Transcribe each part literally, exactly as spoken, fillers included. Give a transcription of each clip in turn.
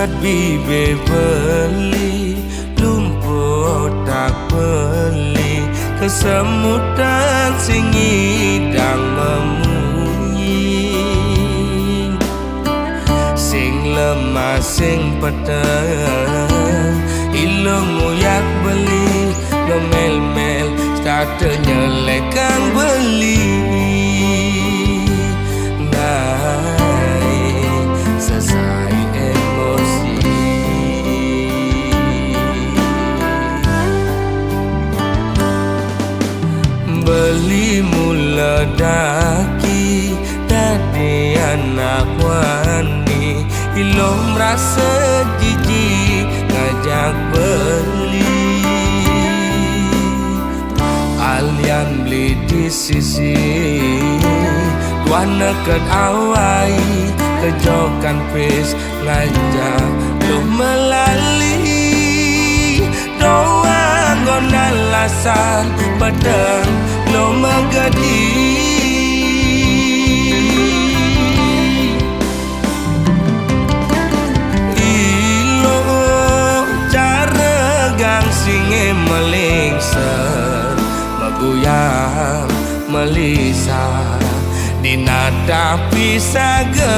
Bibe beli, lumpuh otak beli, kesemutan sing ngidang memunyi. Sing lemah, sing peteng, ilung uyak beli, ngemel-mel, kata nyelekang beli. Nai sesai emosi. Beli mula daki dadi anak wani, ilung merasa jijik ngajak beli. Alian beli di sisi, tuan neket awai, kejokan pis ngajak lu melali. Doang nggon alasan peteng lu megedi. Ilo cara gangsing melingser, meguyang melisa, di nata pisaga.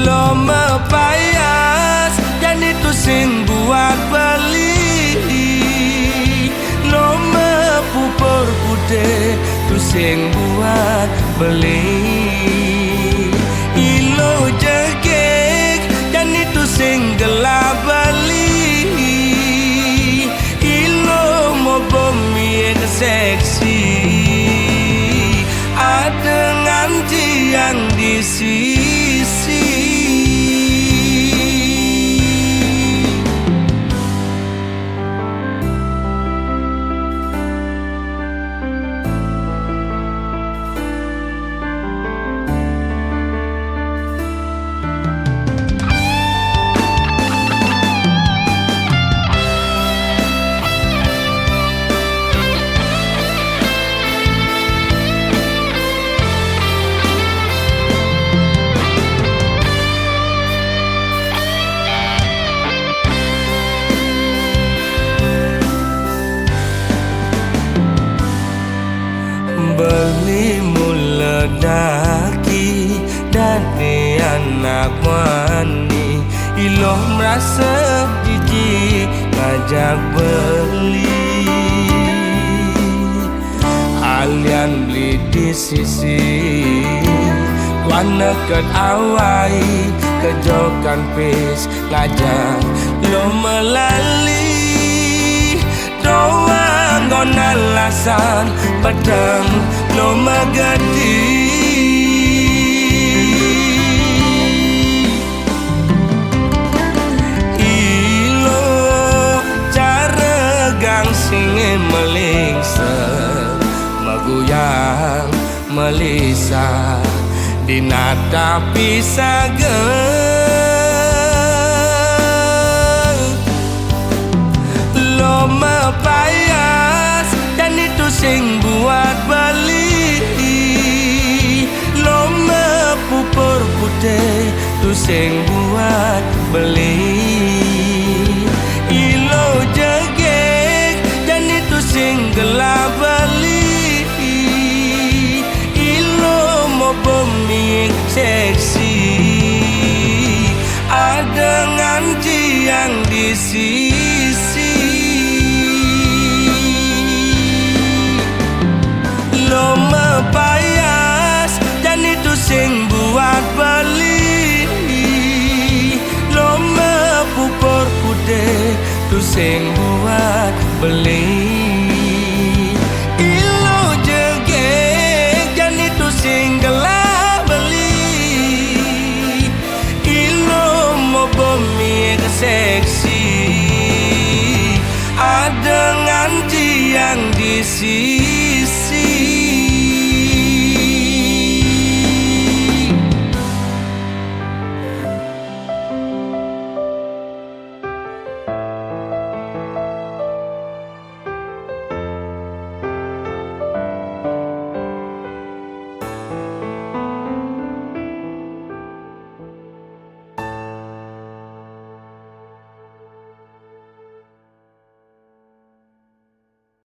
Loma payas, jani tu sing buat beli. Loma pupur putih, tu sing buat beli. Ilo jegek, jani tu sing gelap beli. Ilo mo bumi seksi, ada nganti yang di sisi. Beli mula daki dadi anak wani, ilo merasa jijik ngajak beli. Alian beli di sisi, tuan neket awai, kejokan pis ngajak lu melali. Doang nggon alasan peteng lu megedi. Ilo cara gangsing melingser, meguyang melisa, di nata pisaga. Loma payas, jani tu sing buat beli. Loma pupur putih, tu sing buat beli. Ilo jegek, jani tu sing gelap beli. Ilo mo bumi seksi, ada nganti yang di sisi. Loma payas, jani tu sing buat beli. Loma pupur putih, tu sing buat beli. Ilo jegek, jani tu sing gelap beli. Ilo mo bumi seksi, ada nganti yang di sisi.